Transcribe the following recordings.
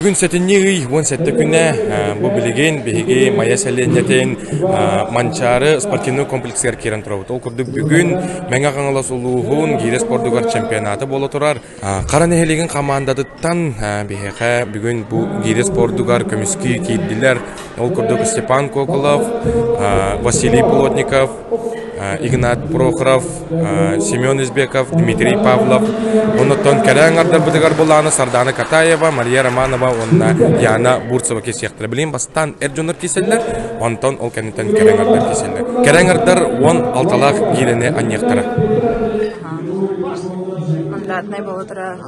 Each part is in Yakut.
Бүгүн сэтинньи ый 17 күнэ бу билигин биһиги Майа сэлиэнньэтин Манчаары спортивнай комплексыгар киирэн турабыт. Ол курдук бүгүн Мэҥэ Хаҥалас улууһун гиирэ спордугар чемпионата буола турар. Хара нэһилиэгин хамаандатыттан биһиэхэ бүгүн бу гиирэ спордугар көмүскүү киирдилэр. Ол курдук Степан Коколов, Василий Плотников, Игнат Прохоров, Семен Избеков, Дмитрий Павлов. Оннуттан кэрэ аҥардарбытыгар булааны Сардана Катаева, Мария Романова уонна Яна Бурцева киирсиэхтэрэ. Билигин бастаан эр дьоннор киирсэллэр, онтон ол кэнниттэн кэрэ аҥардар киирсэллэр. Кэрэ аҥардар 16-лаах гиирэни анньыахтара. Мандатнай буола турар.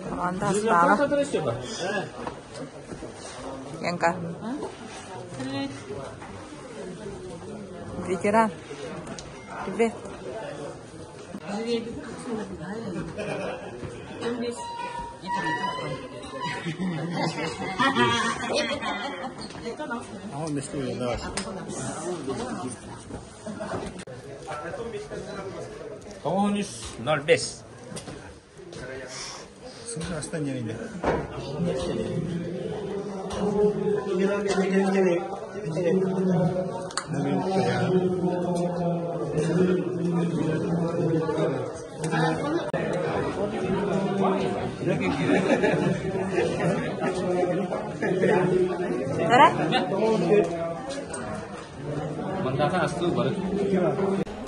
Команда астаала. Янка. Ветеран. Привет. Тоҕус ноль бес.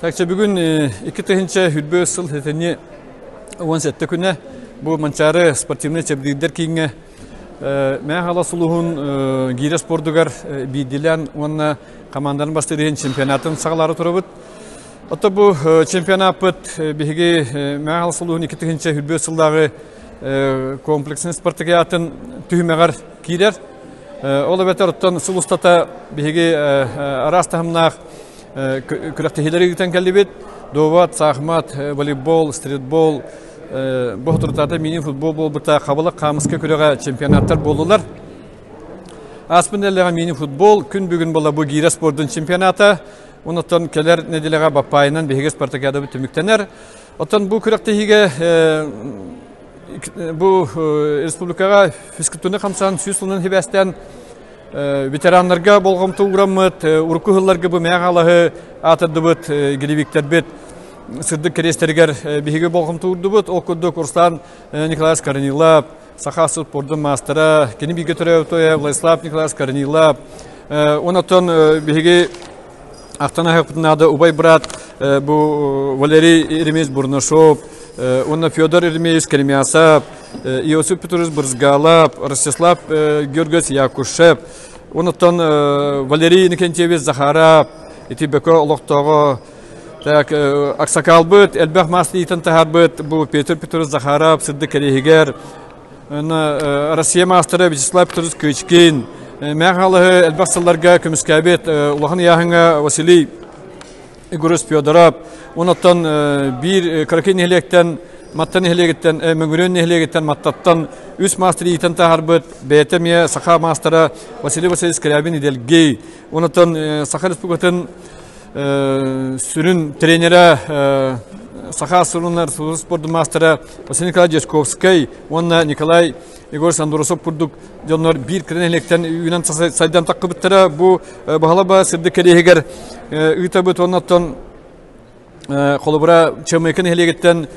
Так бүгүн 2000 сыл сэтинньи 17 күнэ бу Манчаары спортивнай чэбдигирдэр кииҥҥэ Мэҥэ Хаҥалас улууһун гиирэ спордугар биирдиилээн уонна хамаанданы бастыыр иһин чемпионатын саҕалаары турабыт. Оттон бу чемпионаппыт биһиги Мэҥэ Хаҥалас улууһун 2005 сыллааҕы комплексный спартакиатын түһүмэҕэр киирэр. Ол эбэтэр оттон сыл устата биһиги араас таһымнаах күрэхтэһиилэри ыытан кэллибит. Дуобат, саахымат, волейбол, стритбол, бу соторутаата мини-футбол буолбута хабылык хаамыска күрэҕэ чемпионаттар буоллулар. Ааспыт нэдиэлэҕэ мини-футбол, күн бүгүн буола бу гиирэ спордун чемпионата. Онтон кэлэр нэдиэлэҕэ Баппаайынан биһиги спартакиадабыт түмүктэнэр. Оттон бу күрэхтэһиигэ бу республикаҕа физкультурнай хамсааһын сүүс сылынан сибээстээн ветераннарга болҕомто уураммыт, урукку сылларга бу Мэҥэ Хаҥалаһы аатырдыбыт гиревиктэрбит сырдык кэриэстэригэр биһиги болҕомто уурдубут. Ол курдук Руслан Николаевич Корнилов, саха спордун маастара, кини бииргэ төрөөбүт Владислав Николаевич Корнилов, онтон биһиги Ахтан аһыахпытын убай брат бу Валерий Еремеевич Бурнашов, уонна Федор Еремеевич Керемясов, Иосиф Петрович Брызгалов, Ростислав Георгиевич Якушев, онуттан Валерий Иннокентьевич Захаров, ити бөкө олохтооҕо так аксакалбыт, элбэх мас иитэн таһаарбыт бу Петр Петрович Захаров сырдык кэриэһигэр Россия маастара Вячеслав Петрович Кычкин, Мэҥэ Хаҥалаһы элбэх сылларга көмүскээбит улахан ыйааһыҥҥа Василий Егорович Федоров, онуттан биир кыракый нэһилиэктэн Матта нэһилиэгиттэн, Мөҥүрүөн нэһилиэгиттэн Маттаттан үс маастар иитэн таһаарбыт бэйэтэ эмиэ саха маастара Василий Васильевич Скрябин-Идэлгий, онуттан Саха Республикатын сүрүн тренерэ саха сурунар спордун маастара Василий Николаевич Дьячковскай уонна Николай Егорович Андросов курдук дьоннор биир кыра нэһилиэктэн үүнэн сайдан таххыбыттара бу баһылаба сырдык кэриэһигэр ыытабыт уонна оттон холобура Чамыйка нэһилиэгиттэн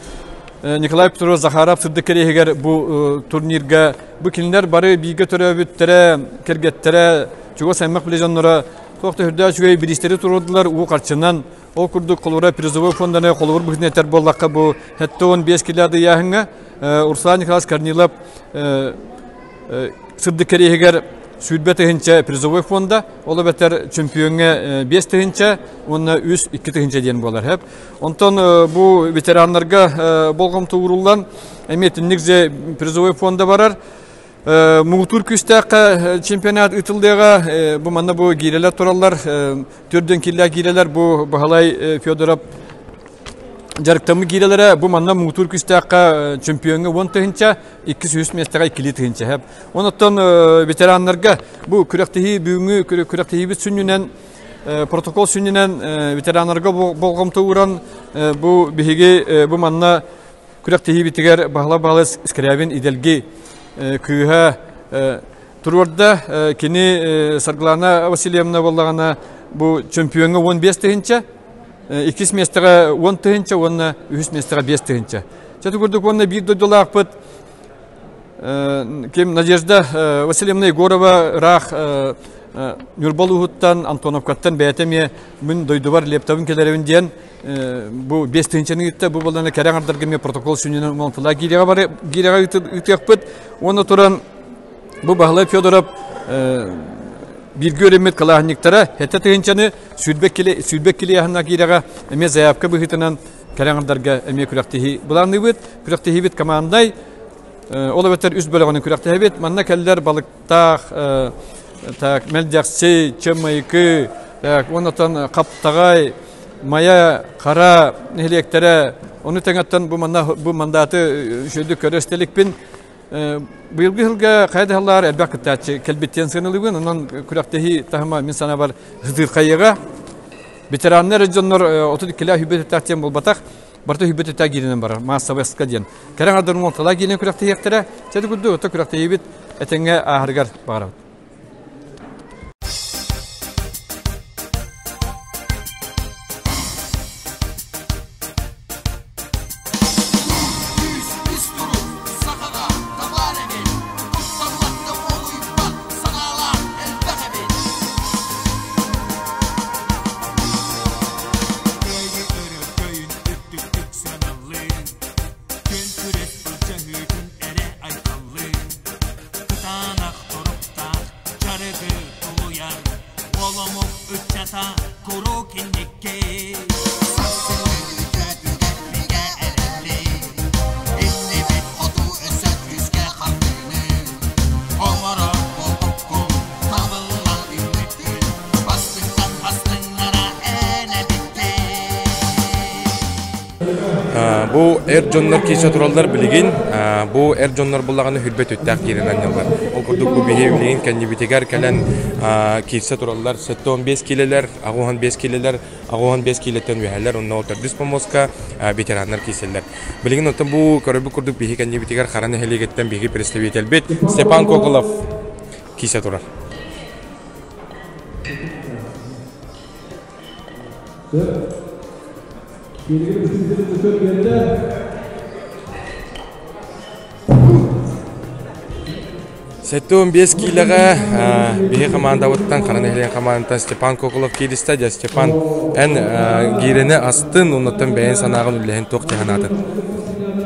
Николай Петрович Захаров сырдык кэриэһигэр бу турнирга бу кинилэр бары бииргэ төрөөбүттэрэ кэргэттэрэ чугас аймах билэ дьонноро Туох да үрдээх үчүгэй бириистэри туруордулар уу харчынан. Ол курдук холобура призовой фонданы холобур быһыытынан этэр буоллахха бу 75 кило ыйааһыҥҥа Руслан Николаевич Корнилов сырдык кэриэһигэр 20 тыһыынча призовой фонда, ол эбэтэр чемпиоҥҥа 5 тыһыынча уонна 3-2 тыһыынча диэн буолар. Хэп. Онтон бу ветераннарга болҕомто ууруллан, эмиэ итинник же призовой фонда барар. Муҥутуур күүстээххэ чемпионат ыытыллыаҕа. Бу манна бу гиирэлэр тураллар. Төрдөн киллээх гиирэлэр бу Баһылай Федоров дьарыктаммыт гиирэлэрэ бу манна муҥутуур күүстээххэ чемпиоҥҥа 10 тыһыынча, 2-3 миэстэҕэ 2 тыһыынча. Онон ветераннарга бу күрэхтэһии бүгүҥҥү күрэхтэһиибит сүнньүнэн протокол сүнньүнэн ветераннарга болҕомто ууран бу биһиги бу манна күрэхтэһиибитигэр Баһылай Баһылай Скрябин идэлги кыыһа туруорда. Кини Саргылана Васильевна буоллаҕына бу чемпиоҥҥа 15 тыһыынча, иккис миэстэҕэ 10 тыһыынча уонна үһүс миэстэҕэ 5 тыһыынча. Чэ курдук уонна биир дойдулаахпыт ким Надежда Васильевна Егорова ыраах Ньурба улууһуттан Антоновкаттан бэйэтэ эмиэ мин дойдубар лептабын кэлэрэбин диэн бу биэс тыһыынчаны ыытта бу буоллаҕына кэрэ аҥардарга эмиэ протокол сүнньүнэн оҥоһуллар гиирэҕэ бары гиирэҕэ ыытыахпыт уонна туран бу Баһылай Федоров бииргэ үөрэммит кылааһынньыктара сэттэ тыһыынчаны сүүрбэ килиэһинэ гиирэҕэ эмиэ заявка быһыытынан кэрэ аҥардарга эмиэ күрэхтэһии былаанныыбыт күрэхтэһиибит командай ол эбэтэр үс бөлөҕүнэн күрэхтэһэбит манна кэллэр балыктаах так мэлдьэхси чымыйкы так уонна хаптаҕай Майа, Хара нэһилиэктэрэ ону тэҥэттэн бу манна бу мандаты үчүгэйдик көрө истэликпин. Быйылгы сылга хайа да сыллаар элбэх кыттааччы кэлбиттиэн сыаналыыбын. Онон күрэхтэһии таһыма мин санаабар сытыырхайыаҕа. Ветераннар дьоннор 32 хүбэт эттээх диэн буолбатах. Барыта хүбэт эттээх кииринэн барар. Маассабайска диэн. Кэрэ аҥардар уонталаа кииринэн күрэхтэһиэхтэрэ. Чэ курдук ото күрэхтэһиибит этэҥҥэ ааһарыгар баҕарабыт. Кытаанах туруктаах дьарыгы тулуйар уол омук ыччата куруук инникки Сарсыҥҥы үтүөтүгэр бигэ эрэлли Иннибит хоту өссө күүскэ хардыыны Оҥорор буолбуккун табыллан үүммүккүн Бастыҥтан бастыҥнара эн эбиккин Бу эр дьоннор киирсэ тураллар билигин. Бу эр дьоннор буллаҕына хүрбэ түттээх киирэн анньаллар. Ол курдук бу биһи билигин кэннибитигэр кэлэн киирсэ тураллар. 75 киилэлэр, 65 киилэлэр, 65 киилэттэн үөһэлэр. Онно ол төрдүс помоска ветераннар киирсэллэр. Билигин оттон бу көрөрбүт курдук биһи кэннибитигэр Хара нэһилиэгиттэн биһиги представительбит Степан Коколов киирсэ турар. 75 киилэҕэ биһи хамаандабыттан Хара нэһилиэгин хамаандаттан Степан Коколов кииристэ. Дьэ, Степан, эн гиирэни астын, оннуттан бэйэн санааҕын үллэһин туох дии санаатын?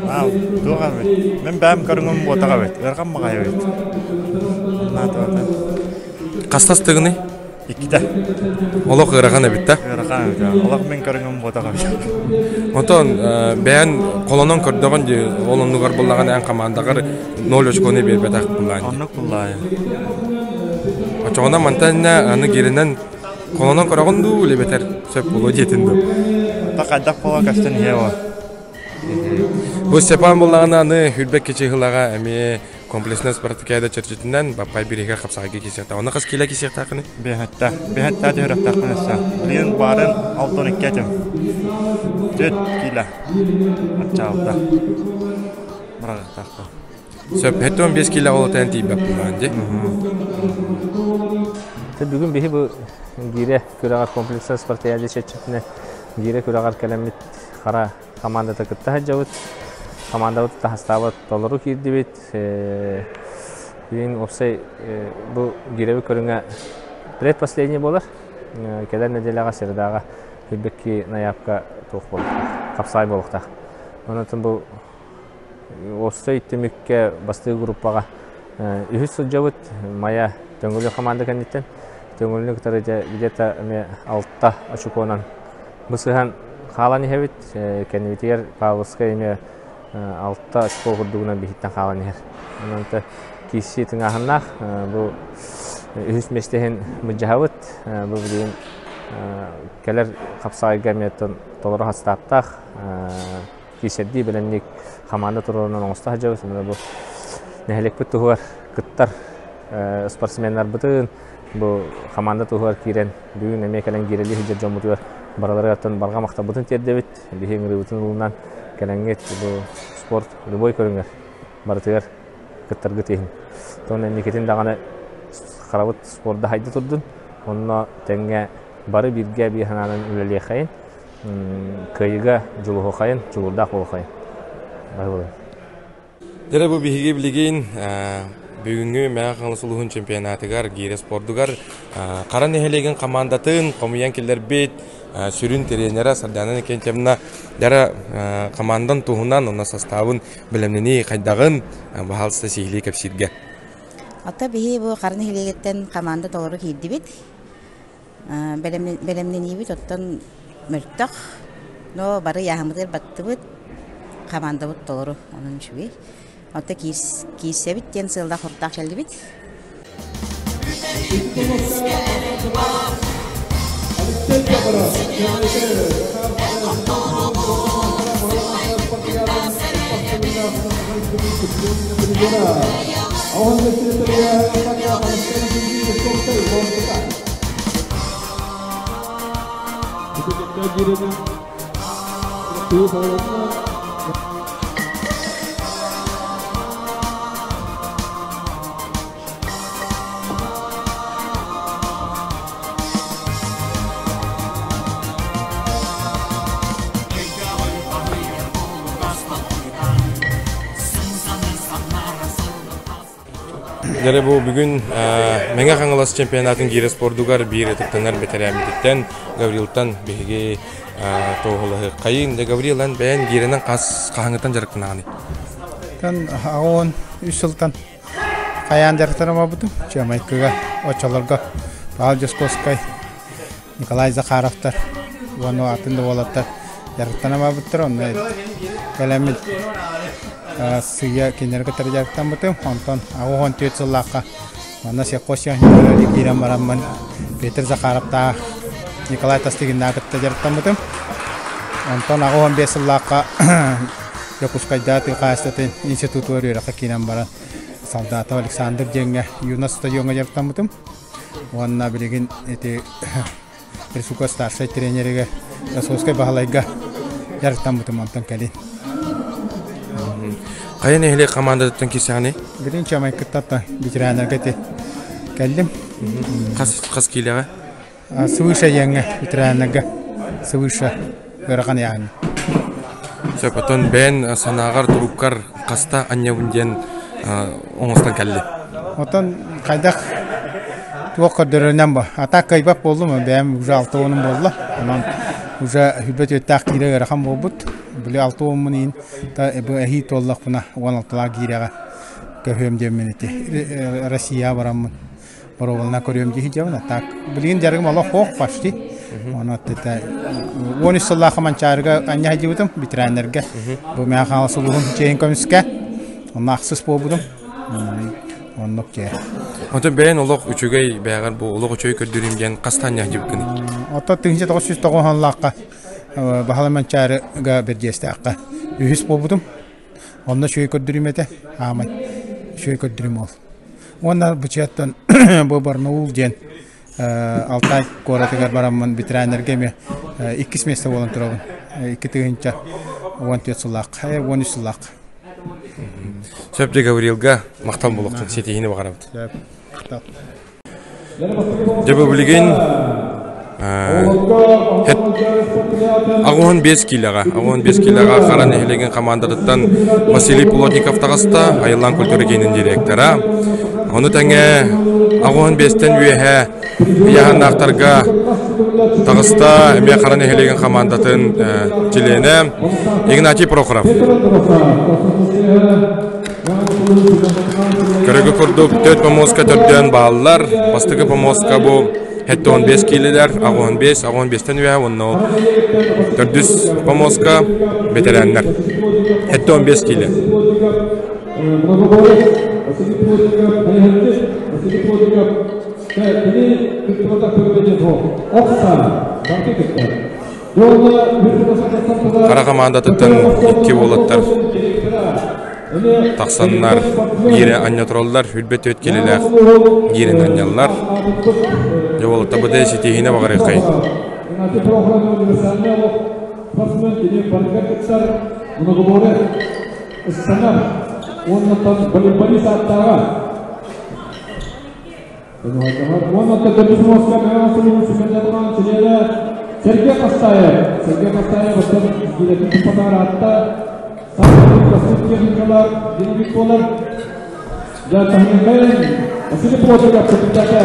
Аа, туох эбит? Мин бэйэм көрүҥүм буотах эбит, ыарахан баҕайы эбит. Хастас тыгыный? Иккитэ. Олох ыарахан эбит да? Ыарахан эбит. Олох мин көрүҥүм буотах эбит. Онтон бэйэн холонон көрдөҕүн дии, ол оннугар буллаҕын эн хамаандаҕар ноль очкону биэрбэтэх буллаан. Оннук буллаайа. Очоҕуна мантан аны гиринэн холонон көрөҕүн дуу, или бэтэр сөп буолуо диэтин дуу? Та хайдах буола көстөн иһэ о. Бу Степан буллаҕына аны хүрбэк кичи ыһылаҕа эмиэ Комплекснай спартакиада чэрчитинэн Баппай бирииһигэр хапсаҕайга киирсиэхтээх. Онно хас киилэ киирсиэхтээххиний? Биэһэтте. Биэһэтте түһүрэхтээхпин өссө. Билигин баарын 62 этим. Түөрт киилэ. Аччаабыта. Быраҕыахтаахпын. Сөп. 75 киилэ ол отайан тиийбэт буоллаҕын дии. Бүгүн биһи бу гиирэ күрэҕэр комплекснай спартакиада чэрчитинэн гиирэ күрэҕэр кэлэммит хара командата кытта сылдьабыт. Командабыт таһастаабат толору киирдибит. Бүгүн уопсай бу гирэби көрүҥэ предпоследний буолар. Кэлэр нэдиэлэҕэ средаҕа Хүрбэкки найаапка туох буолуохтаах, хапсаай буолуохтаах. Онон бу уопсай түмүккэ бастакы группаҕа үһүс сылдьабыт. Майа Төҥүлү команда кэнниттэн. Төҥүлүнү кытары дьэ где-то эмиэ алта очукуонан бысыһан хаалан иһэбит. Кэннибитигэр Павловскай эмиэ алта очко курдугунан биһиттэн хаалан иһэр. Онон киирсии тыҥааһыннаах. Бу үһүс миэстэ иһин мыдьаһабыт. Бу билигин кэлэр хапсаҕайга эмиэ толору хастааптаах киирсэрдии бэлэмник хамаанда туруорунан оҥосто сылдьабыт. Бу нэһилиэкпит туһугар кыттар спортсменнарбытын бу хамаанда туһугар киирэн бүгүн эмиэ кэлэн киирэлии сылдьар дьоммутугар барыларыгар барҕа махталбытын тиэрдэбит. Биһи ыҥырыыбытын ылынан кэлэҥҥит бу спорт любой көрүҥэр барытыгар кыттаргыт иһин. Тон инникитин даҕаны харабыт спорда хайда турдун. Онно тэҥҥэ бары бииргэ биир санаанан үлэлиэхэйин, кыайыыга дьулуһуохайын, дьулуурдаах буолуохайын. Баһылай. Дьэ бу биһиги билигин бүгүҥҥү Мэҥэ Хаҥалас улууһун чемпионатыгар гиирэ спордугар Хара нэһилиэгин командатын хомуйан киллэрбит сүрүн тренерэ Сардана Никентьевна дьара командан туһунан уонна составын бэлэмнэнии хайдаҕын баһаалыста сиһилии кэпсииргэ. Оттон биһи бу Хара нэһилиэгиттэн команда толору киирдибит. Бэлэмнэниибит оттон мөлтөх, но бары ыйааһыммытыгар баттыбыт, хамаандабыт толору, онон үчүгэй. Онто киирсэбит диэн сыаллаах соруктаах кэллибит. Дьэ бу бүгүн Мэҥэ Хаҥалас чемпионатын гиирэ спордугар биир ытыктанар бэтэрээммититтэн Гаврилтан биһиги туоһулаһыаххайын. Дьэ Гаврил, эн бэйэн гиирэнэн хас хаһааҥҥыттан дьарыктанаҕыный? Тан аҕа үс сылтан хайаан дьарыктанан барбытым. Чыамайкыга, оччолорго Павел Дьоскуоскай, Николай Захаровтар уонна атын да уолаттар дьарыктана барбыттар. Онно кэлэммит сыыйа кинилэри кытары дьарыктаммытым. Онтон 84 сыллаахха манна сельхозтехникалары киирэн бараммын Петр Захаровтаах Николай Тастыгиннаах кытта дьарыктаммытым. Онтон 85 сыллаахха Дьокуускайдаа тыа хаһаайыстыбатын институтугар үөрэххэ киирэн баран Солдатов Александр диэҥҥэ юность стадиоҥҥа дьарыктаммытым. Уонна билигин ити Республика старшай тренеригэр Росовскай Баһылайга дьарыктаммытым онтон кэлин. Хайа нэһилиэк хамаандатыттан киирсэҕиний? Билин Чамайкыттан ветераннарга ити кэллим. Хас хас киилэҕэ? Свыше диэҥҥэ ветераннарга свыше ыарахан ыйааһын. Сөп, оттон бэйэн санааҕар туруккар хаста анньабын диэн оҥостон кэлли? Оттон хайдах туох көрдөрөрүнэн бу. А так кыайбат буоллум, бэйэм уже алта уонум буолла. Онон уже хүлбэт үөттээх киирэ ыарахан буолбут. Били алта уоммун иин бу эһии туоллахпына уон алталаах киирэҕэ көһүөм диэммин ити Россияҕа бараммын боруобалана көрүөм дии сылдьабын. А так билигин дьарыгым олох суох почти. Оны это 13 сыллаах Манчаарыга анньа сылдьыбытым ветераннарга. Бу мээ хаалас улууһун чэйин көмүскэ. Онно ахсыс буолбутум. Оннук дьэ. Онтон бэйэн олох үчүгэй бэйэҕэр бу олох үчүгэй көрдөрүүм диэн хастаан ньаһдьыбыккыный? Оттон 1990-лаахха Баһылай Манчаарыга Бэрдиэстээххэ үһүс буолбутум. Онно үчүгэй көрдөрүүм этэ. Аамай үчүгэй көрдөрүүм ол. Уонна бычыаттан бу Барнаул диэн Алтай куоратыгар бараммын ветераннарга эмиэ иккис миэстэ буолан турабын. 2014 сыллаах, 13 сыллаах. Сөп дьэ Гаврилга махтал буолуохтун ситиһиини баҕарабыт. Дьэ бу билигин Аҕуһун биэс киилэҕэ, аҕуһун биэс киилэҕэ Хара нэһилиэгин хамаандатыттан Василий Плотников таҕыста, Айыллаан культура киинин директора. Ону тэҥэ аҕуһун биэстэн үөһэ ыйааһыннаахтарга таҕыста эмиэ Хара нэһилиэгин хамаандатын чилиэнэ Игнатий Прохоров. Көрөгө курдук төрт помоска төрдөөн бааллар. Бастакы помоска бу 75 киилэлэр, 65, 65-тэн үөһэ уонна ол төрдүс помоска бэтэрээннэр. 75 киилэ. Василий Плотников, хайыһардьыт Василий Плотников кини кыттыбатах көрүҥэ суох. Ох саа барыта кыттар. Хара хамаандатыттан икки уолаттар тахсаннар гиирэ анньа тураллар, үрбэт түөрт килэлээх гиирэни анньаллар. Дьэ уолаттарбыт ситиһиини баҕарыаххай. Спортсмен кини барыга кыттар многоборье ыстанар уонна волейболист ааттааҕа. Уонна төрдүс муоска Мэҥэ Сулуһун сүмэллэтиман чилиэнэ Сергей Хастаев. Сергей Хастаев оттон гиирэтин туппатаҕар аатта саҥа классик техникалар динамик буолар. Дьэ таһыныкайын Василий Плотников кытыктата.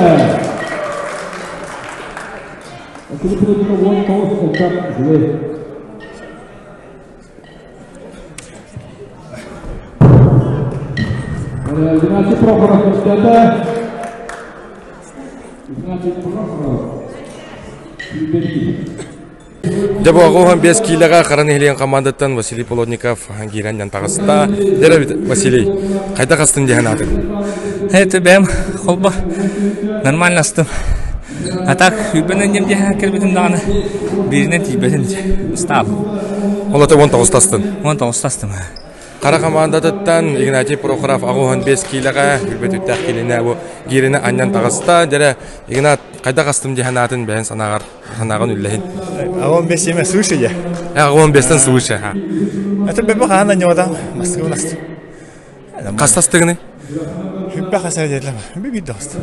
Василий Плотников 19 элбэх үчүгэй. Геннадий Прохоров кэпсээтэ. Геннадий Прохоров. Дьэ бу 85 киилэҕэ Хара нэһилиэгин командаттан Василий Полотников киирэн таҕыста. Дьэ Василий, хайдах астын диэн аатыҥ? Это бэм холбо нормально астым. А так сүүрбэн энньэм диэһэ кэлбитим даҕаны бииринэн тиийбэтим ыстаап. Ол ата 19 тастын. 19 тастым. Хара командатыттан Игнатий Прохоров 85 киилэҕэ үрбэт үттээх киилинэ бу гиирини анньан таҕыста. Дьэрэ Игнат хайдах астым диэһэн аатын бэйэн санааҕар санааҕын үллэһин. А он без семя свыше я. А он бестен свыше. Ха. Это бэбэ хаана ньуодан Москвы наст. Хас тастыгыный? Хүппэ хаса диэтилэр. Биир да хаста.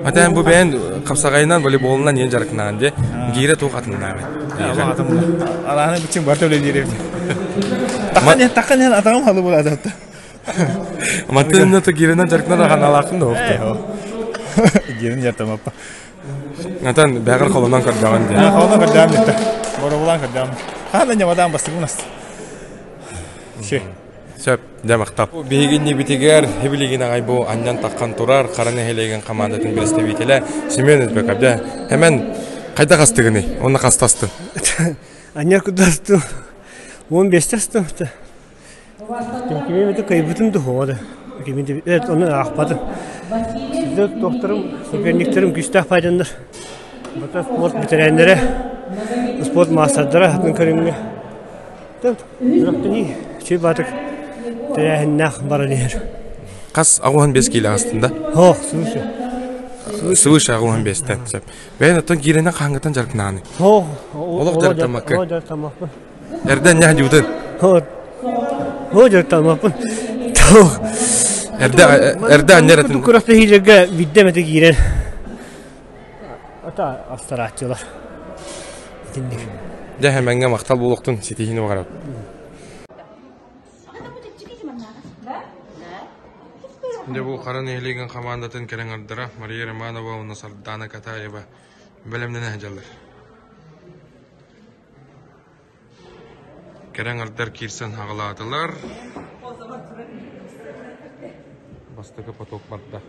Атаан бу бэйэн хапсаҕайынан волейболунан иэн дьарыктанаан дии. Гиирэ туох атыннаабай? Арааны бычын бар төлө диир. Таххан таххан атаҕым халы буолаата. Мантан то гиирэнэн дьарыктанар ханалаахын да офто. Гиирэн дьарыктамаппа. Атан бэҕэр холонон көрдөҕүн дии. Холонон көрдөҕүм дитте. Боробулаан көрдөҕүм. Хаана ньамадаан бастыгын аст. Все. Сөп, дьэ махтал. Биһиги иннибитигэр билигин аҕай бу анньан таххан турар Хара нэһилиэгин командатын представителэ Семен Өзбеков. Дьэ, Хэмэн хайдах астыгыный? Онно хастастын? Анньар кудастым. 15 астым. Кими это кайбытым да хода. Кими это оны аахпатым. Сизде докторым, соперниктерим күүстээх пайдандар. Бата спорт ветераннары, спорт маастардара атын көрүҥҥэ Үчүй баатык тэрээһиннээх баран иһэр. Хас 85 киилэ астында? Ох, свыше. Свыше 85-тен сөп. Бэйэн оттон киирэнэ хаһангытан дьарыктанааны? Ох, олох дьарыктаммакка. Олох дьарыктаммаппын. Эрдэ ньаа дьуутун? Олох дьарыктаммаппын. Эрдэ эрдэ анньар этин. Күрэхтэһиилэргэ биирдэ эмэтэ киирэн ата астарааччылар. Итинник. Дьэ хэмэҥҥэ махтал буолуохтун ситиһиини баҕарабыт. Дьэ бу Хара нэһилиэгин хамаандатын кэлэҥардара Мария Романова уонна Сардаана Катаева бэлэмнэнэ сылдьаллар. Кэрэҥардар киирсэн аҕалаатылар. Бастакы поток барда.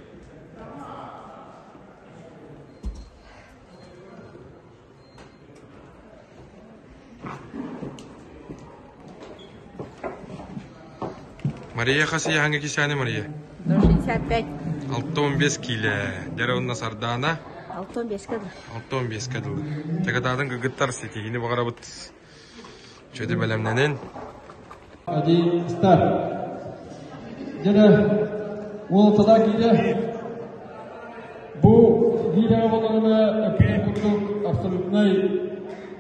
Мария хас ыйааһыҥҥа кисээни Мария? 65. 65 киилэ. Дьэ уонна Сардаана? 65-ке дылы. 65-ке дылы. Тагатаатын кыргыттар ситиһиини баҕарабыт. Чөтү бэлэмнэнин. Один старт. Дьэ, уолтала киирэ. Бу киирэҕэ буоллаҕына, эппитин курдук абсолютнай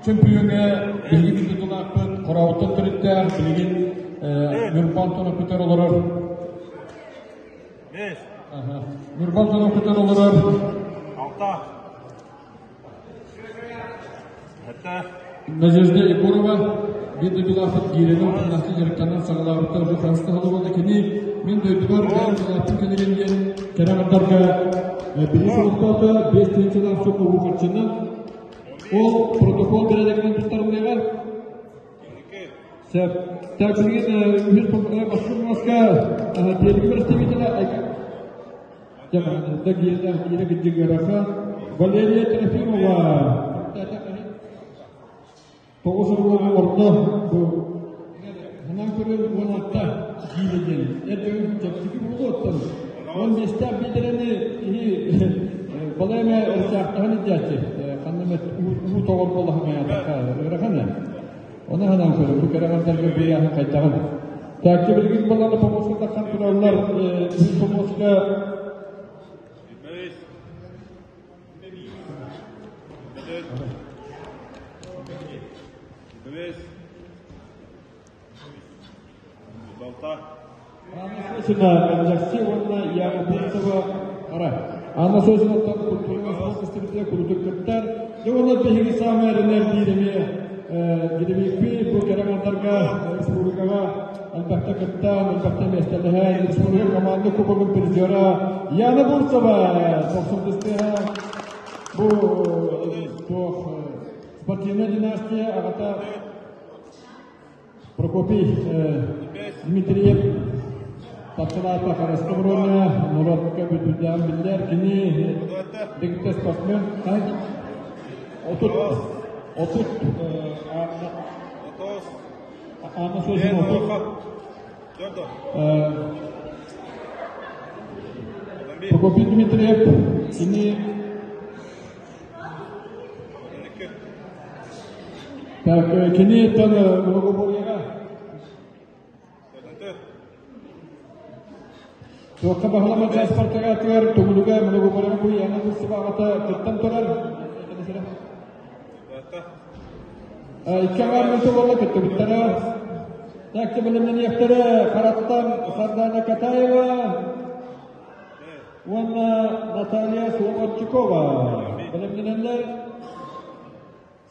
чөмпүйүөҥҥэ биһиги тутулаахпыт, Хорообуттан төрүттээх, билигин Ньурбан Тоноппутар олорор. Ньурбан Тоноппутар олорор. Алта. Надежда Егорова биир дойдулаахпыт гиирэни утумнаахтык дьарыктанан саҕалаабыттар бу хаста сыл буолла кини мин дойдубар бэйэм санааттым кэлэрин диэн кэрэ аҥардарга билии олохтоото 5 тыһыынчалаах сумма уу харчынан ол протокол бэрээдэгинэн туттарыллыаҕа сөп так билигин үһүс бастакы муоска тиэлиги представителэ Валерия Трофимова тоҕус уруогу орто бу санаан көрөр 16 киилэ диэн эрдэҕин чэпчэки буолуо оттон. 15-тээх биэдэрэни киһи балай эмэ ырчаахтаһан илдьээччи. Ханна эмэ уу тоҕор буоллаҕына ыарахан ээ. Ону санаан көрүҥ, бу кэрэ аҥардарга биэйээһин хайдаҕын. Таакка билигин балары помоска тахсан тураллар, үс помоска Анна Сосина, Мэлдьэхси уонна Яна Бурцева Хара. Анна Сосинаттан культурнай спорт истибитэ курдук кыттар. Дьэ уонна биһиги саамай эрэнэр биир эмиэ гиревикпи бу кэрэ аҥардарга республикаҕа элбэхтэ кыттан, элбэхтэ миэстэлэһэн республика команда кубогын призера Яна Бурцева тохсун бу туох спортивная династия аҕата Прокопий Дмитриев тапталаата Хараска Броня норуотка бүтүндээн биллэр. Кини дэгиттэр спортсмен. 30 30 Анна Сосина 30 Прокопий Дмитриев кини Так, кини тан многоборьеға Туохха баһылама спартагатыгар тугулуга многоборьеға бу яна бу кыттан турар. Икки аҥаар мүнүүтэ буолла кыттыбыттара. Так, бэлэмнэниэхтэрэ Хараттан Сардана Катаева уонна Наталья Соловчукова. Бэлэмнэнэллэр.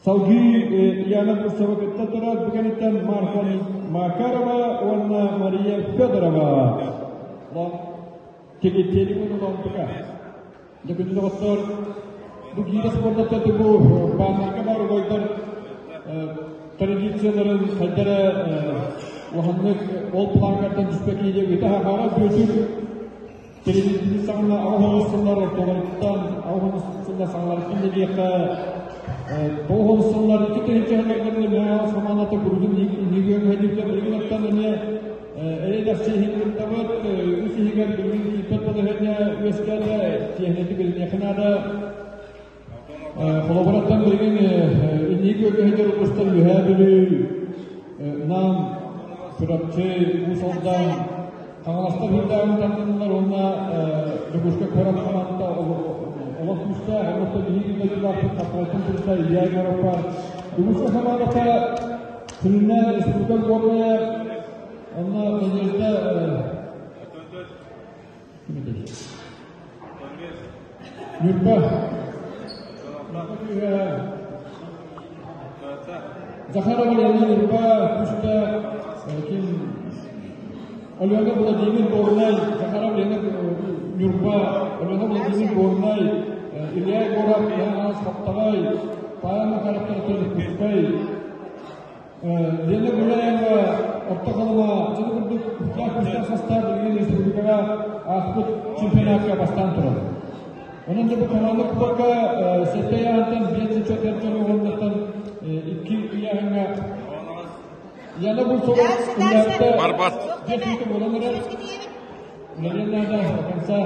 Салгыы Яна Бурцева кытта турар. Бу кэнниттэн Марфа Макарова уонна Мария Федорова. Телегон улаантыка. Дьэ күндү доҕоттор, бу гиирэ спордата бу бааннарга баар убайдар традицияларын хайдара улаханнык ол планкаттан түспэкий диye ыта хахара Бүөтүр телевидение саҕана аҕыс сыллар ортолоруттан аҕыс сыллар саҥаларыттан да диэххэ тоҕус сыллар икки тыһыынча сылларга мэҥэ хамаандата курдук иннигигэ көһөдүктэ билигин эмиэ Эйэ-дэхси иһин кыттабыт, үс иһигэр билигин тиийбэт балаһыанньа үөскээтэ, тиэхиньикэ билиниэххэ наада. Холобураттан билигин инники үөһүгэр улуустар Үөһээ Бүлүү, Нам, Чурапчы, Уус Алдан, Хаҥаластар үрдээҕин тардыннылар уонна Дьокуускай куорат хамаандата олох күүстээх, оннуктан биһиги дойдулаахпыт Хаппаҕайтан турда Илья Егоров баар. Дьокуускай хамаандата Сүрүннээн республика Горная онно Надежда Ньурба Захарова Лена Ньурба күүстээх ким Алена Владимир Горнай Захаров Лена Ньурба Алена Владимир Горнай Илья Егоров Иван Хаптаҕай Павел Макаров Иркутскай Лена Гуляева Орто Халыма дьону курдук күүстээх састаап билигин республикаҕа ааспыт чемпионатка бастаан турар. Онон дьэ бу команда кубокка сэттэ ыйааһынтан биэс зачет эр уоннаттан икки ыйааһыҥҥа Яна Бурцева үллээбитэ Барбат. биэс мүнүүтэ буолан эрэр. Үлэлиэн наада до конца.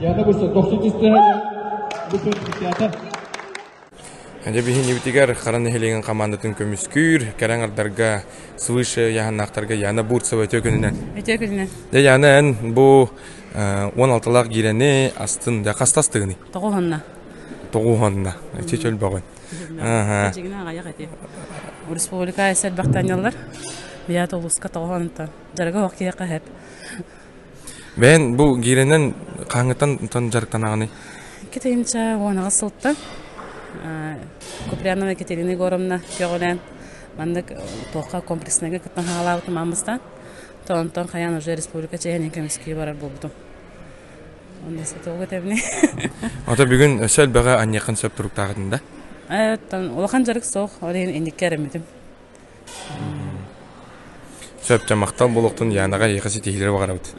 Яна Бурцева тохсун түстэ. Бу күн иккиата. Дьэ биһиги Хара нэһилиэгин командатын көмүскүүр, кэрэ аҥардарга свыше яһаннаахтарга Яна Бурцева өтө күнүнэн. Өтө күнүнэн. Дьэ Яна эн бу 16-лаах гиирэни астын, дьэ хаста астыгыный? Тоҕуһунна. Тоҕуһунна. Ити чөлбөҕүн. Дьигинэ аҕайах эти. Республика элбэхтанньаллар. Бият улууска тоҕуһунтан. Дьарыга ох киһиэхэ хэп. Бэйэн бу гиирэнэн хаһааҥҥыттан дьарыктанаҕыный? 2010 сылтан Куприянова Екатерина Егоровна көҕүлээн маннык туохха комплекснайга кыттан хаалаабытым ааммыстаан. То онтон хайаан уже республика чэһинин көмүскүү барар буолбутум. Онно сатыылга тэбини. Ото бүгүн өссө элбэҕи анньыаххын сөп туруктаахытын да? Улахан дьарык суох, ол иһин инникке эрэммитим. Сөп, дьэ махтал буолуохтун Янаҕа эйиэхэ ситиһиилэри баҕарабыт.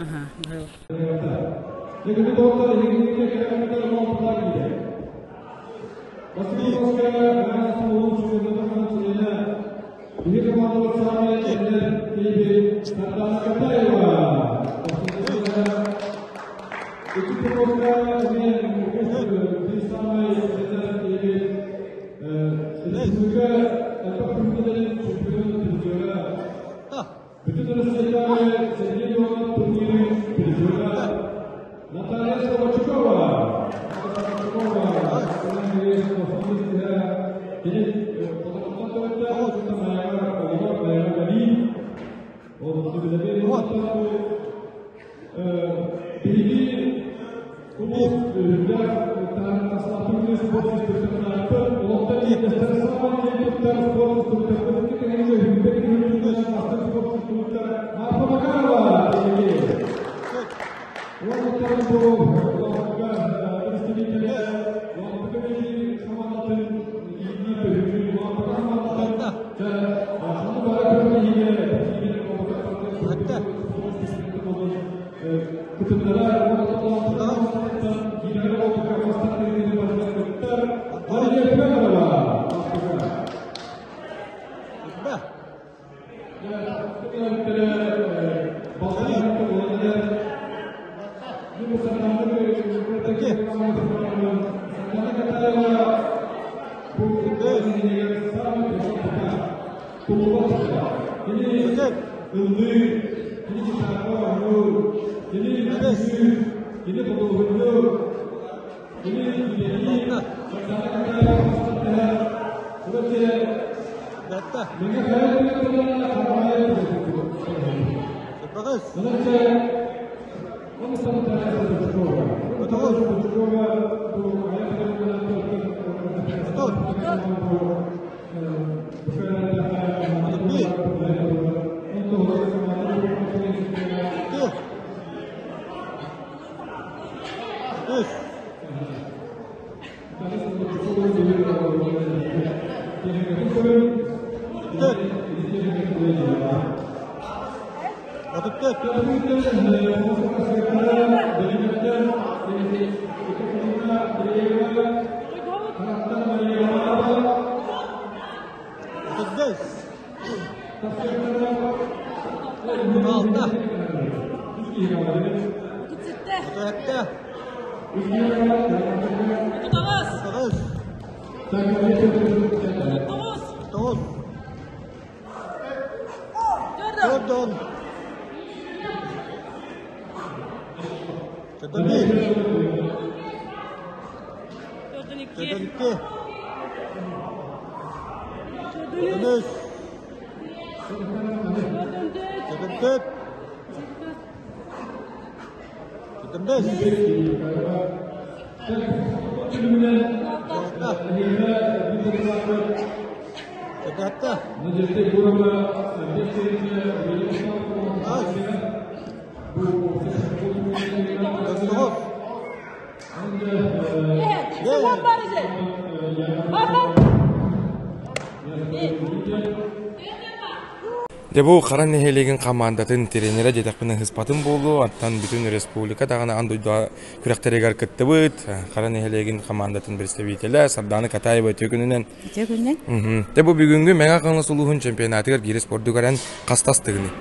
Дьэ бу Хара нэһилиэгин хамаандатын тренерэ диэтэхпинэ ыһыспатым буолуо, оттон бүтүн республика даҕаны аан дойду күрэхтэригэр кыттыбыт Хара нэһилиэгин хамаандатын представителэ Сардаана Катаева үтүө күнүнэн. Үтүө күнүнэн. Дьэ бу бүгүҥҥү Мэҥэ Хаҥалас улууһун чемпионатыгар гиирэ спордугар эн хастастыгыный?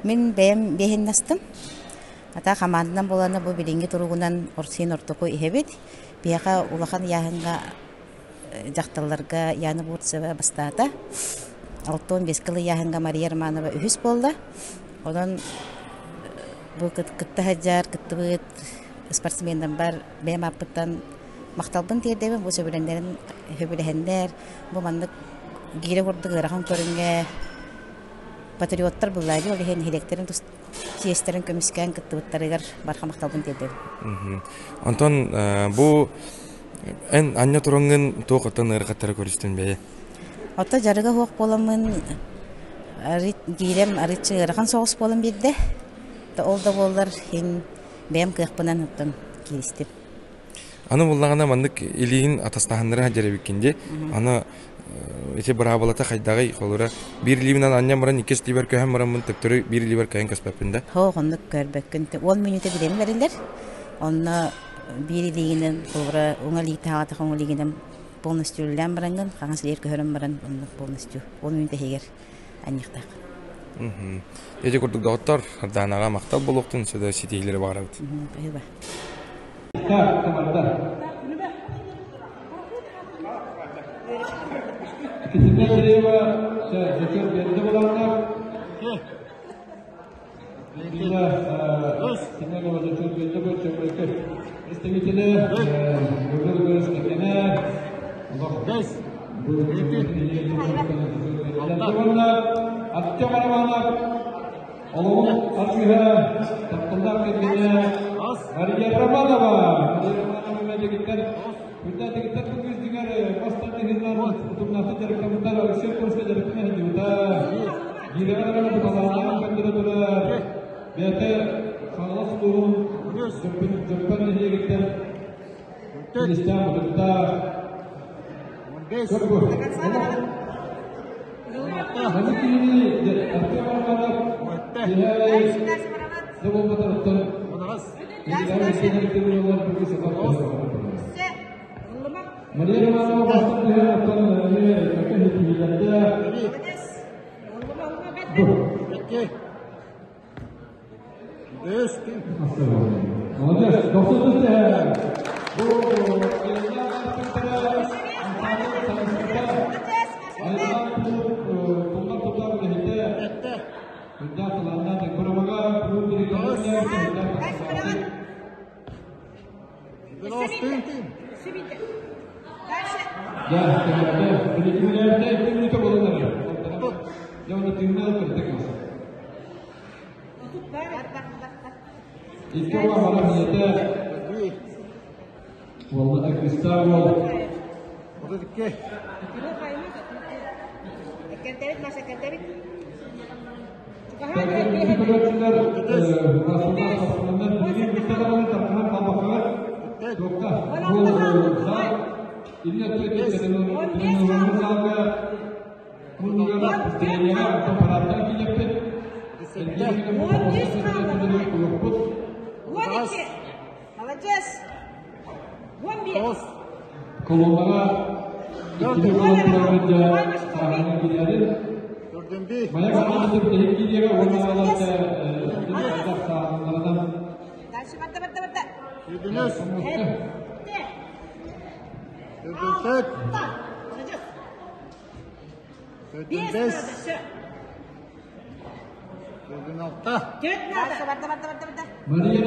Мин бэйэм биэһиннастым. Ата хамаанданан буолана бу билиҥҥи туругунан Орсин ортоку иһэбит. Биһиэхэ улахан ыйааһыҥҥа дьахталларга Яна Бурцева бастаата. 65 кыл ыйааһыҥҥа Мария Романова үһүс буолла. Онон бу кытта сылдьар, кыттыбыт спортсменнарбар бэйэм ааппыттан махталбын тиэрдэбин. Бу сөбүлэннэрин сөбүлэһэннэр, бу маннык гиирэ курдук ыарахан көрүҥҥэ патриоттар буллаайы ол иһин нэһилиэктэрин чиэстэрин көмүскээн кыттыбыттарыгар барҕа махталбын тиэрдэбин. Онтон бу эн анньа тураҥҥын туох оттон ыарахаттары көрүстүн бэйэ? Ото дьарыга суох буоламмын киирэм арыччы ыарахан соҕус буолан биэрдэ. Ол да буоллар иһин бэйэм кыахпынан оттон кииристим. Аны буллаҕына маннык илиин атастаһыннара сылдьар эбиккин дии. Аны ити быраабылата хайдаҕый холура биир илиибинэн анньан баран иккис илиибэр көһөн бараммын төптөрү биир илиибэр кыайан көспөппүн да. Һоо оннук көрбөккүн. 10 мүнүүтэ билэн бэриллэр. Онно биир илиигинэн холобура уҥа илиитэ хаҕатах уҥа илиигинэн Полностью үлэлээн бараҥҥын, хаҥас илиир көһөрөн баран, оннук полностью 10 мүнүүтэ иһигэр анньыахтаах. Ити курдук доҕоттор, Сардаанаҕа махтал буолуохтун, сөдө ситиһиилэри баҕарабыт. Спасибо. Кисиннэ Киреева зачет берді боланнар. Лила Семенова зачет берді бұл чөмөкө представители Гаврил Григорьевич Кекене Артем Романов Олоҕун аргыһа тапталлаах кэргэнэ Мария Романова. Мария Романова дэгиттэр Күндэ дэгиттэр бу күүстүгэр бастан тыһыыннар утумнаахтык дьарыктаммыттар Алексей Курска дьарыктана сылдьыбыта. Гиирэҕэ даҕаны бу талааннааҕын көрдөрө турар. Бэйэтэ Хаҥалас улууһун Дьөппөн нэһилиэгиттэн Киристээн Бутуктаах. Көрбү. Маннык киһини Артем Романов киһи да буолбатар Мария Романова бастык түһэн оттон эмиэ кэккэ ситиһиилэрдээх. Молодец, дохсун түһэн. Бу Айыллаах тутар үлэһитэ Колоннаға иккини колонналарга сааһынан киирэрин Майа командасы бүтэһик киириэҕэ уонна сааһыларынан Мария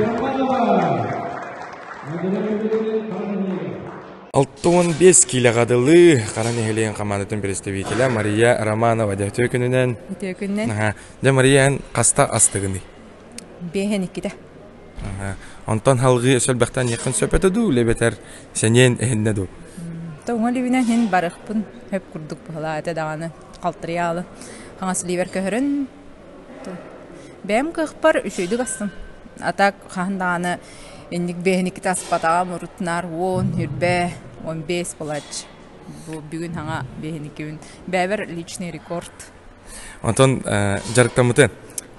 Романова. 65 киилэҕэ дылы Хара нэһилиэгин хамаандатын представителэ Мария Романова дьэ үтүө күнүнэн. Үтүө күнүнэн. Дьэ Мария эн хаста астыгыный? Биэһэн иккитэ. Онтон халгыы өсөлбөхтөн иэххин сөп этэ дуу, лебетер сэниэн эһиннэ дуу? Тоҥо либинэн хин барыхпын хөп курдук быһылаа этэ даҕаны халтырыйаалы хаҥас ливер көһөрөн бэйэм кыахпар үчүгэйдик астым. А так хаһан даҕаны инник биэһин иккитэ аспатаҕым урутунаар уон, үрбэ, 15 буолааччы. Бу бүгүн хаҥа биэһин иккибин. Бэйэбэр личный рекорд. Онтон дьарыктаммытын?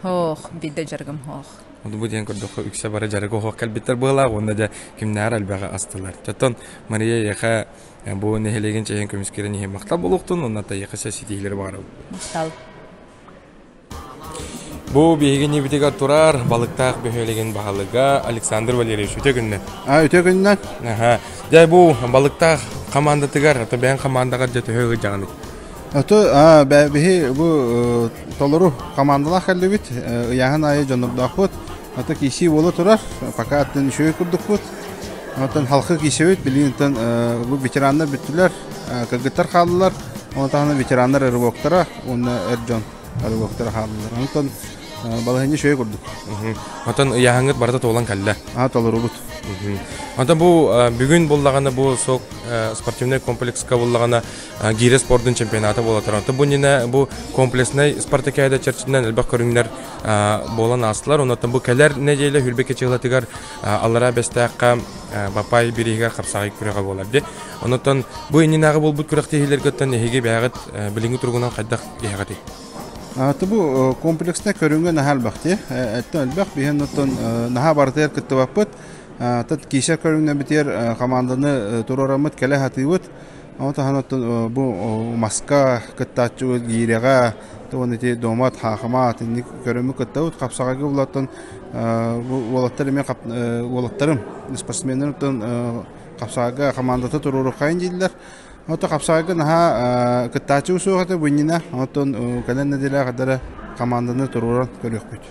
Һоох, биирдэ дьарыгым һоох. Бу диэн көрдөххө үксэ бары дьарыгы оһох кэлбиттэр быһыылаах уонна дьэ кимнээҕэр элбэҕи астылар. Оттон Мария эйиэхэ бу нэһилиэгин чэйин көмүскэрин иһин махтал буолуохтун уонна эйиэхэ ситиһиилэри баҕарабын. Махтал. Бу биһиги ньибитигэр турар балыктаах бөһүөлэгин баһылыга Александр Валерьевич үтө күннэн. А үтө күннэн. Аха. Дьэ бу балыктаах командатыгар, ото бэйэн командаҕар дьэ төһө ыдьаҕыный? Ото биһи бу толору командалаах кэллибит, ыйааһын аайы дьоннордоохпут. Ото киисии буола турар, пока аттын үчүгэй курдукпут. Оттон халқы киисэбит, билигин бу ветераннар бүттүлэр, кыргыттар хааллылар. Оны таһынан ветераннар рывоктара уонна эр дьон рывоктара хааллылар. Онтон балаһынньа үчүгэй курдук. Оттон ыйааһыҥҥыт барыта туолан кэллэ. Аа толорубут. Онтон бу бүгүн буллаҕына бу сок спортивный комплекска буллаҕына гире спордун чемпионата буола турар. Онтон бу иннинэ бу комплекснай спартакиада чэрчитинэн элбэх көрүҥнэр буолан аастылар. Онтон бу кэлэр нэдиэлэ Хүрбэкэ чыылатыгар Аллараа Бэстээххэ Бапай бирииһигэр хапсаҕай күрэҕэ буолар дии. Онтон бу иннинээҕи буолбут күрэхтэһиилэргэ оттон эһиги бэйэҕит билиҥҥи туругунан хайдах иһэҕитий? Бу комплекснай көрүҥҥэ наһаа элбэх дии. Эттэн элбэх биһин оттон наһаа барытыгар кыттыбаппыт. Тат киисэр көрүҥнэбитигэр команданы туруораммыт кэлэ сатыыбыт. Ону таһынан оттон бу маска кыттааччы гиирэҕэ уонна ити домат, хаахымаат инник көрөммүт кыттабыт. Хапсаҕайга булаттан бу уолаттар эмиэ уолаттарым спортсменнар оттон хапсаҕайга командата туруоруоххайын дииллэр. Ото хапсаҕайга наһаа кыттааччы суох этэ бу иннинэ. Оттон кэлэн нэдиэлэ хадара команданы туруоран көрүөхпүт.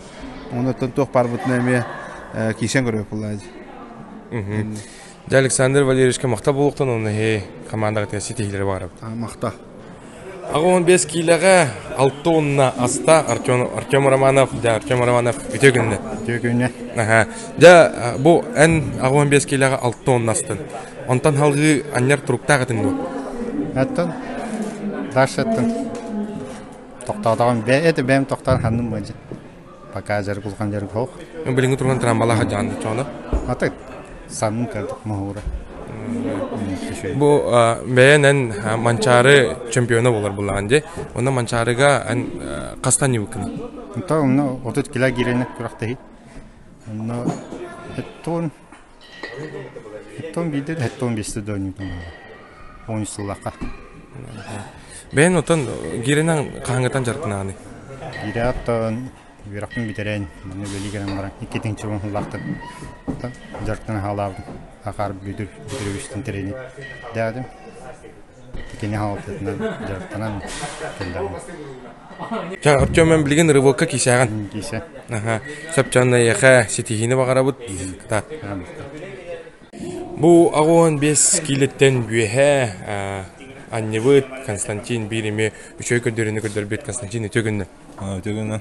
Онон туох баарбытына эмиэ киирсэн көрүөх буоллаа дии. Дьэ Александр Валерьевичка махтал буолуохтун уонна эһи командаҕытыгар ситиһиилэри баҕарабыт. Махтал. 85 киилэҕэ 6 уонна аста Артем, Артем Романов, дьэ Артем Романов үтүө күннэ. Үтүө күннэ. Аха. Дьэ бу эн 85 киилэҕэ 6 уонна астын. Онтон халгыы анньар туруктаах этиҥ дуо? Аттан Дашаттан тохтоотоҕум бэ это бэйэм тохтоон ханным быдьа. Пока дьарык улахан дьарык суох. Билиҥҥи турган трамвалаах дьаанды чоно. Ата санным кэлдик моһуура. Бу бэйэн эн Манчаары чемпиона болар буллаҕын дии. Онно Манчаарыга эн хастан ньыбыккыный? Онто онно 30 кило киирэнэ күрэхтэһии. Онно хеттон хеттон биирдэ хеттон биэстэ да он сыллахха. Бэйэн отон гиренэн хаһаҥҥытан дьарыктанаҕыный? Гире оттон үөрэхпин бүтэрэн, манна үлэлии кэлэн баран иккитин чугун сыллаахтан дьарыктана хаалаабытым. Акаар Бүдүр Бүдүрүбүстэн тренер дээдим. Кини хаалтытынан дьарыктанан кэллэҕим. Ча, Артем, мен билигин рывокка киисээҕин. Киисэ. Аха. Сөп эйиэхэ ситиһиини баҕарабыт. Кытаат. Бу 85 киилэттэн үөһээ анньыбыт Константин биир эмиэ үчүгэй көрдөрүүнү көрдөрбүт Константин үтүө күннэ. Үтүө күннэ.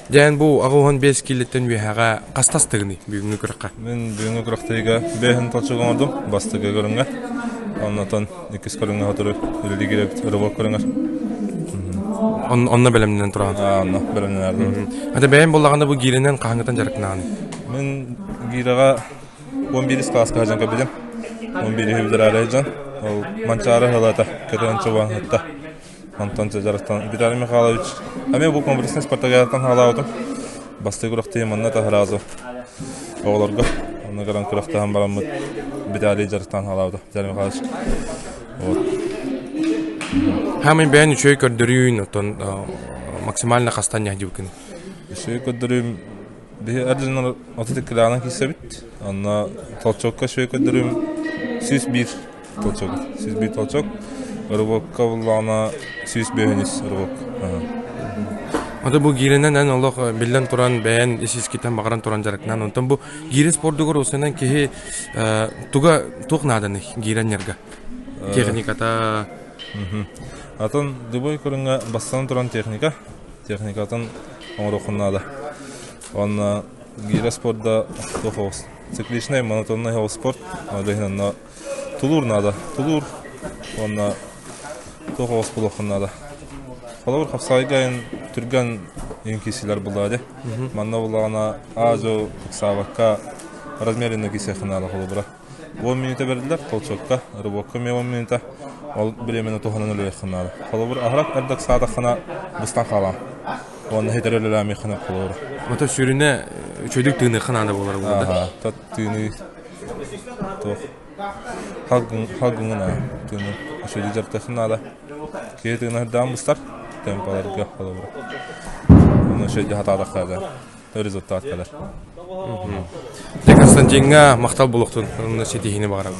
Дьээн бу 85 киилэттэн үөһээҕэ хастастыгыный бүгүҥҥү күрэххэ? Мин бүгүҥҥү күрэхтэһиигэ бэһин толчук оҥордум бастакы көрүҥҥэ. Оннотон иккис көрүҥҥэ сотору үлэлии киирэбит рывок көрүҥэр. Онно бэлэмнэнэн тураҕын? Онно бэлэмнэнэр. Ата бэйэм буоллаҕына бу гиирэнэн хаһаҥҥытан дьарыктанаҕыный? Мин гиирэҕэ 11 кылааска сылдьан көрбүтүм. 11 бүтэрээри сылдьан. Ол Манчаары ыһылата көтөн чубаҥһытта. Онтон дьарыктан Виталий Михайлович эмиэ бу комплекснай спартакиадаттан хаалаабытым. Бастакы күрэхтэһии манна сразу оҕолорго онно кэлэн күрэхтэһэн бараммыт Виталий дьарыктаан хаалаабыта Виталий Михайлович. Вот. Хаамай бэйэн үчүгэй көрдөрүүн, оттон максимально хастан ньаһдьыбыккын? Үчүгэй көрдөрүүм Биһи эр дьоннор 32 килоҕынан киирсэбит. Онно толчокка үчүгэй көрдөрүүм 101 толчок. 101 толчок. Рывокка буллаҕына 105 рывок. Ото бу гиирэнэн эн олох биллэн туран бэйэн ис искитэн баҕаран туран дьарыктанан онтон бу гиирэ спордугар осынан киһи туга туох нааданый гиирэннэргэ техниката Атын любой көрүҥҥэ бастатан туран техника техникатын оҥоруоххун наада. Уонна гиирэ спорда туох оҕус цикличный монотонный оҕус спорт ол иһин онно тулуур наада. Тулуур уонна туох оҕус буолуоххун наада. Холобур хапсаҕайга эн түргэн иһин киирсиилэр буоллаҕа дии. Манна буоллаҕына аа-дьуо ыксаабакка размеренно киирсиэххин наада холобура. 10 мүнүүтэ бэриллэр толчокка, рывокка эмиэ 10 мүнүүтэ. Ол бириэмэни туһанан үлэлиэххин наада. Холобур, аһарах эрдэ ыксаатаххына быстан хаалаҕын. Уонна хитэр үлэлээмиэххин холобур. Ото сүрүнэ үчүгэйдик тыыныахха наада буолар буолла да? Тот тыыныы туох халгыҥын тыыныы үчүгэйдик дьарыктыаххын наада. Киһи тыына сырдаан быстар темпаларга холобура. Ону үчүгэйдик хатаатахха да результат кэлэр. Дьэ Константиҥҥа махтал буолуохтун, ситиһиини баҕарабын.